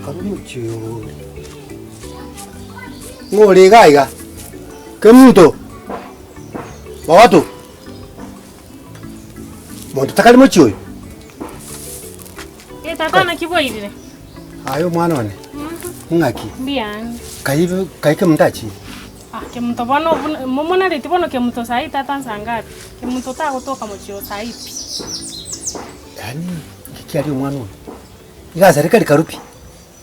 Kare omochie oyo ore. Ng'o ore iga iga? Kemunto! Magoto! Monto takari mochie oyo? Eh, tata naki bwairire? Aye omwana one, ng'aki? Mbuya. Kai kai kemunto achire? Ah, kemunto bono buna momonareti bono kemunto saii tata nsa ngapi? Kemunto tagotoka mochie oo saii pi. Yaani nki kiaria omwana oyo? Iga asareka rikaru pi.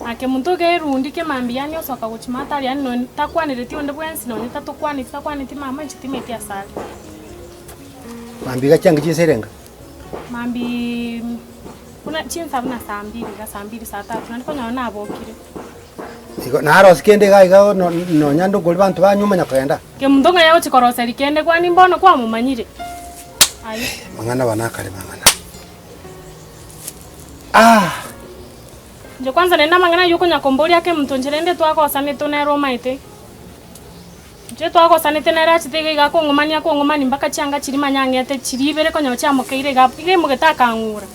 Ah, kemunto iga erundi kemambia yaani osoka gochia matari yaani nonye takwanereti onde bwensi nonye tatokwaneti takwaneti mama inche timanyeti ase are. Mambia iga chianga chinsa erenga? Mambia buna chinsa buna saa mbili iga saa mbili saa tatu naende konyora nabokire. Igo narosie kende iga iga no- nonya ndokori banto banywa omanya kogenda. Kemunto ng'ai agochia koroseria kende kwani mbono kwamomanyire? Ayio. Mang'ana aba nakare mang'ana. Ah! Inche kwanza naende amang'ana ayio okonya komboria kemunto inche rende twagosanete nere omaete. Inche twagosanete nere achete iga iga akong'omania akong'omania mpaka chianga chiria manya ang'ete chiria ibere konya chiamokeire iga iga emogete akang'ura.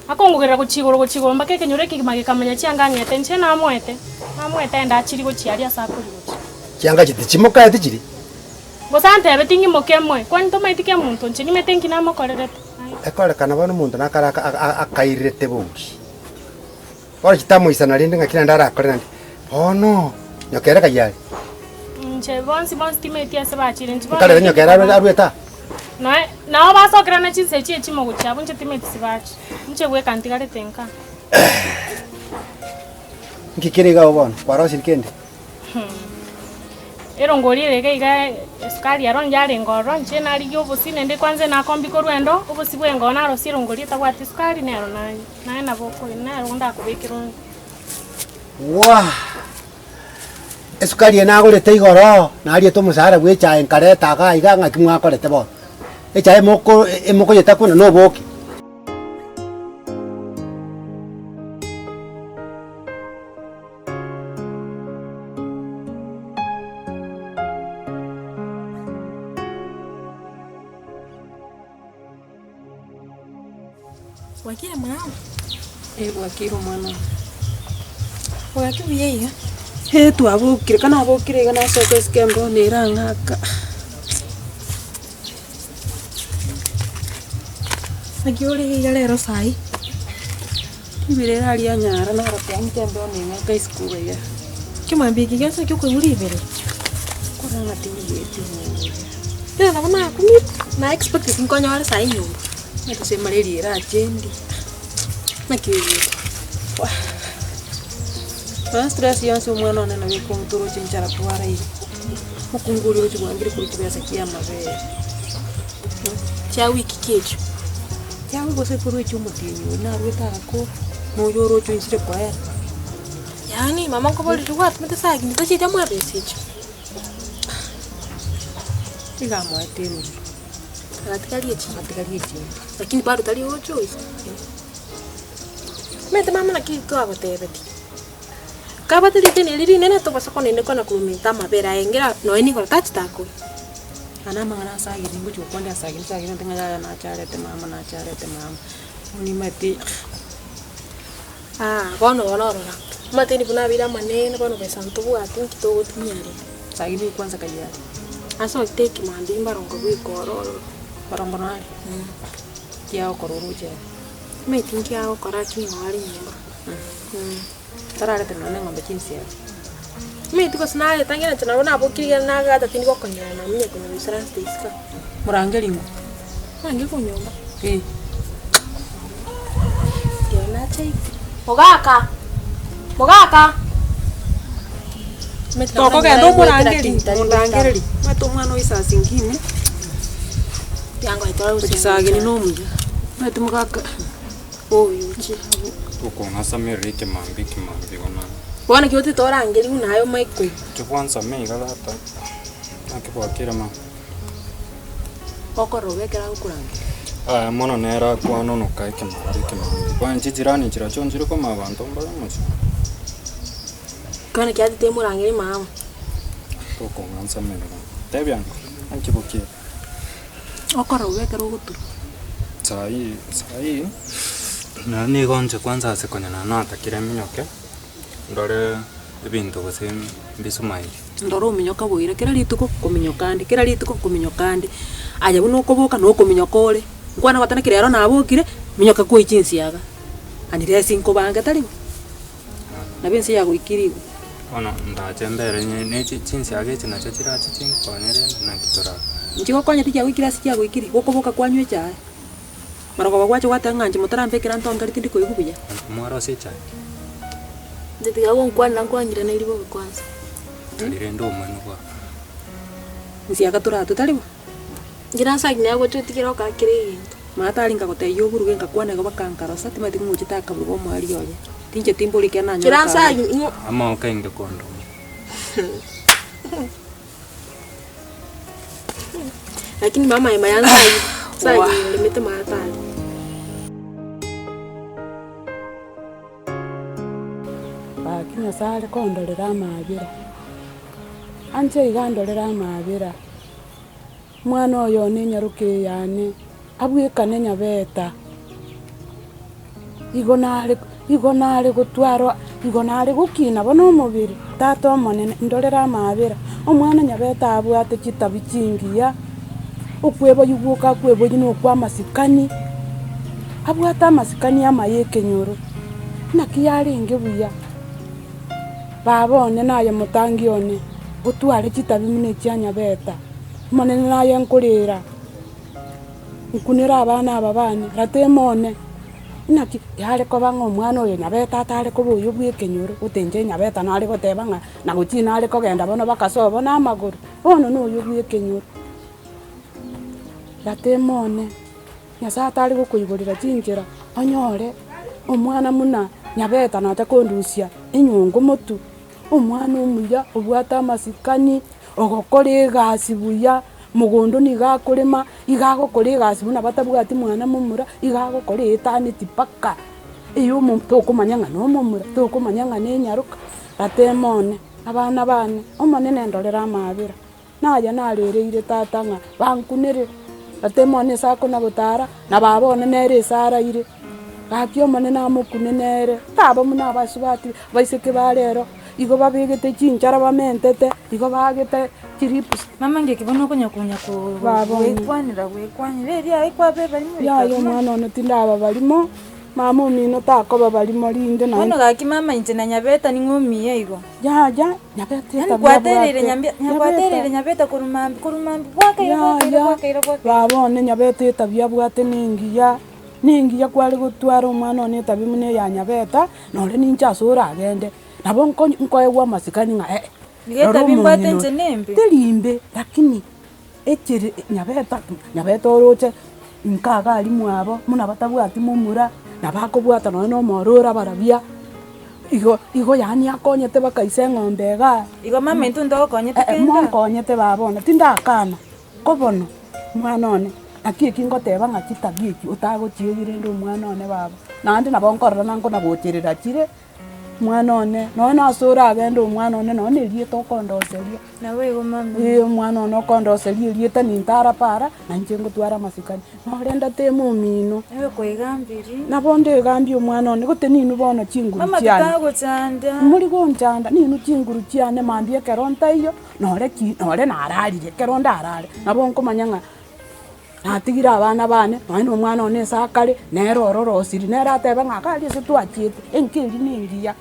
Akongogerera gochia igoro gochia igoro mpaka ekenyoro ekegima gekamanya chianga ang'ete inche namoete, namoete aende achirie gochia aria ase akoria gochia. Chianga echi tichimokaeti chiria? Gose antebeti ng'imoke moe, kwani tomaeti kemonto inche nimete nki namokorerete? Aye. Ekorekana bono omonto nakare akairerete bouri. Bono chitamoisana rende ng'aki naende arakore naende, bono nyokere kai are? Inche bonsi bonsi timeti ase bachire inche bono Nkarebe nyokere arwe arwete aa? Noe nabo basokerana chinsa echi echimo gochia abwo inche timeti sibachi, inche bweka ntigarete nka. Nki kere iga abwo bono? Kwarosirie kende? Erongori ere iga iga esukari ero yarenge ororo, inche narigia obosie naende kwanza nakombia korwa endo, obosie bwa engoo narosie erongori etabwati esukari nero nanywa, naye nabo okonywa nero ndakobekera onywe. Waa! Esukari eye nagorete igoro, nariete omosara bwa echae nkareta igaa iga ng'aki mwakorete bono? Echae moko emokoyetakuna na oboke. Bwakire mama? Eh, bwakire omwana one. Bwaki buya iga? Eh, twabokire, ka nabokire iga nasoka isiko embeo nere ang'aka. Naki ore iga rero saii? Ribere aria anyara naro kiamete embeo neng'aka isiko iga iga. Ekemambia eke giacha kiokoigwa ribere. Korora ng'a ting'eti buya. Rero nabo nakumire, na expected nkonyore saii nyomba. Ng'a gose malaria erache endi. Naki oigwete? Wah! Nonya stress yonsi omwana one nabo ekontora oche nchara twaraire. Omokungu oria ogochia bwangire korwa chibesa chia amabere. Chia wiki ki echio? Chiago gose korwa echio omotienyi oyo narwete agakora, na oyo oroche oisire koera. Yaani mama nkoborire gwatumete sagini tochiete amoe besa echio? Iga amoete enusu. Agatigaria echinde. Agatigaria echinde. Lakini bado tari gocha oisa. Omanyete mama naki twagotebetie, kabwate riteni eri rinene tobasa konene kona kominta amabere aye engera nonya nigo tachete akore. Aya namang'ana ase ageni ngochia gokwanera ase ageni ase ageni ng'a yaya nacharete mama nacharete mama, bono nimanyete Ah, bono bono orora, amateni buna abeire amanene bono besa ntobwati nki togotumia rero. Sagini oyio kwanza kai are? Asogete ekemambia mbarongo bweka oro ororo. Barongo nare? Ki agokora oroche ere? Omanyete nki agokora lakini noo are nyomba. Tararete nonya na eng'ombe chinsiaga. Omanyete gose nareta ng'ina inche nabo nabokire iga nagata tindi gokonyora namanya konyora goisaransete isiko. Morangeri ng'o? Morangeri korwa nyomba. Eh. Rirorio nachaite. Mogaka! Mogaka! Omanyete nabo Tokogenda nanyora aigwete omorangeri, lakini tari mondangereri, omanyete omwana oyo saa zingine, goitaba. Ochi sagini na omuya, omanyete mogaka. Oyochire. Okong'asamerera ekemambia ekemambia igo naro. Bono ekio otete orangerigwe naye omanye koigwa. Inche gwansame iga tata, naki bwakire mama? Okorora obe ekero agokorangeria. Aya mono nere akwanonoka ekemambia ekemambia. Kwani chijirani chirochio nchiri koma abanto mbare omochie? Bono ekio atete emorangerie mama. Tokong'ansamerera. Tebia ango, naki bokire? Okorora obe ekero ogoturwa. Saii saii, nonye nigo inche kwanza ase konya nonye natakire minyoke. Ndore ebinto gose mbisumairi. Ndore ominyoka boira kera rituko nkominyoka ande, kera rituko nkominyoka ande, aye buna okoboka na okominyoka ore, nkwana goteba naki rero nabokire, minyoka koi chinsiaga, unless nkobange tari bo? Nabo ense yagoikire igo. Bono ndache mbere nye ne chi chinsiaga echi nachio chirache chinkonyere naki toraa. Nchigokonya tichiagoikire ase chiagoikire, gokoboka kwanywa echae, marogoba gwacha gwateba ng'a inche motarambekera ntongeri tindi koigwa buya. Mwarosia echae? Inche tiga gonkwanera nkwang'iraneria bobe kwanza. Tari rende omwene bwao. Nsiaga toratwe tari bo? Ngira ase aginyare gocha otigere okaa kera egento. Maate aria nkagotebia oburuge nkakwana igo bakankarosa timanyeti ng'a ogochete akaburuga omoerio oye. Tinche timbori ekero nanyora Kera ase akaburuga. agi ng'o. Amaoka inge kondoma. Lakini mama ema ya nsayi, nsayi ndemete maate aria. Gaki Nyasae are kondorera amaabera, anche iga andorere amaabera. Omwana oyo one enyaroka eye yane, abwekane nyabeta, igo nare igo nare gotwarwa igo nare gokina bono omobere, tata omonene ndorere amaabera, omwana nyabeta abwate chitabi chingiya, okweboyia gwoka akweboyia na okwa amasikani, abwate amasikani amaya ekenyoro, naki yarenge buya. Baba one naye motangi one, otware chitabi buna echia nyabeta. Omonene naye nkorera, nkunere abana aba bane, ratema one. Naki yare koba ng'a omwana oyo nyabeta atare koba oyo bw'ekenyoro, gotencha enyabeta nare goteba ng'a nagochia nare kogenda bono bakasoa bono amagoro, bono noyo bw'ekenyoro. Ratema one. Nyasae atare gokoigorera chinchera onyore omwana buna nyabeta nacha kondusia enyongo motwe, omwana omuya obwate amasikani, ogokora egasi buya, mogondo nigo akorema, iga agokora egasi buna batabwati mwana momura, iga agokora eetaneti mpaka eyo omo tokomanya ng'a nomomura, tokomanya ng'a nenyaroka, ratema one, abana bane, omonene ndorere amaabera. Naye narereire tata ng'a bankunere, gatema one ase akona gotara, na baba one nere ase araire. Gaki Omonene amokune nere, taba buna abasubati abaiseke ba rero, igo babegete chinchara bamentete, igo baagete chirips. Mama ngeki bono okonya konya ko Baba one. gwekwanera gwekwanera erio aye kwaba ebarimo Yaya rikaguma. omwana one tindaba barimo, mama omino takoba barimo rinde Bono naende. gaki mama inche na Nyabeta ning'o omiya igo. Yaya, Nyabeta Yaani etabia kwatereire abwate. nyambia nyakwatereire Nyabeta. Nyabeta korwa mambia korwa mambia bwakaire bwakaire Yaya, bwakaire bwakaire. baba one Nyabeta etabia abwate nengiya, nengiya kware gotwara omwana one etabia buna eya Nyabeta, nore ninche ase oragende, nabo nko nkoegwa amasikani ng'a eh, Nigo rora etabia mbwate omong'ina inche oyo, nembe. teri mbe lakini echire Nyabeta Nyabeta oroche nka iga aria mwabo buna batabwati momura, nabo akobwata nonye na omoro ore abarabia. Igo igo yaani akonyete bakaisa eng'ombe igaa. Igo mama intwe ntogokonyete Eh, eh, kende? monkonyete baba one, tindakana, ko bono, omwana one, naki eki ngoteba ng'a chitabia echi otagochiegi rende omwana one baba, naende nabo nkorora na nkonagocherera chire. Omwana one, nonya nase oragende omwana one nonya na erieta okondoseria. Nabo igo mama. Ee omwana one okondoseria erieta nintara para, na inche ngotwara amasikani. Nore ndateme omino. Ebe koigambiri. Nabo ndegambie omwana one, gose ninwe bono chinguru Mama chiane. titagochanda. Mori gonchanda, ninwe chinguru chiane mambia ekero ntaiyo, nore ki nore nararire, ekero ndarare, nabo nkomanya ng'a. Natigire abana bane, nonya na omwana one ase akare, nere ororosiri, nere atebe ng'a iga aria ase twachiete, enka eria nengiya.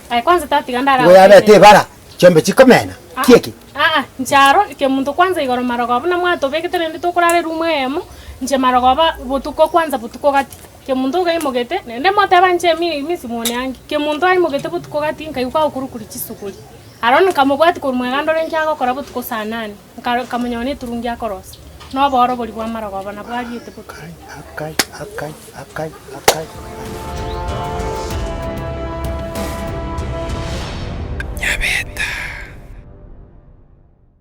Aye kwanza tatiga ndare Igo yabete ebara, chiombe chikomena, ki eke? Aa, inche aro, kemunto kwanza igoro marogoba buna mwatobekete naende tokorara eroom eyemo, inche marogoba botuko kwanza botuko gati, kemunto iga aimogete, naende moteba inche mi misi muoneangi, kemunto aimogete botuko gati nkaigwa kagokurukuria chisuguri. Aro nkamobwatia korwa mwega ndore nki agokora botuko saa nane. Nkamonyonia neturungi akorosia, na obooro boria bw'amarogoba nabwo ariete botuko. Akai, akai, akai, akai, akai.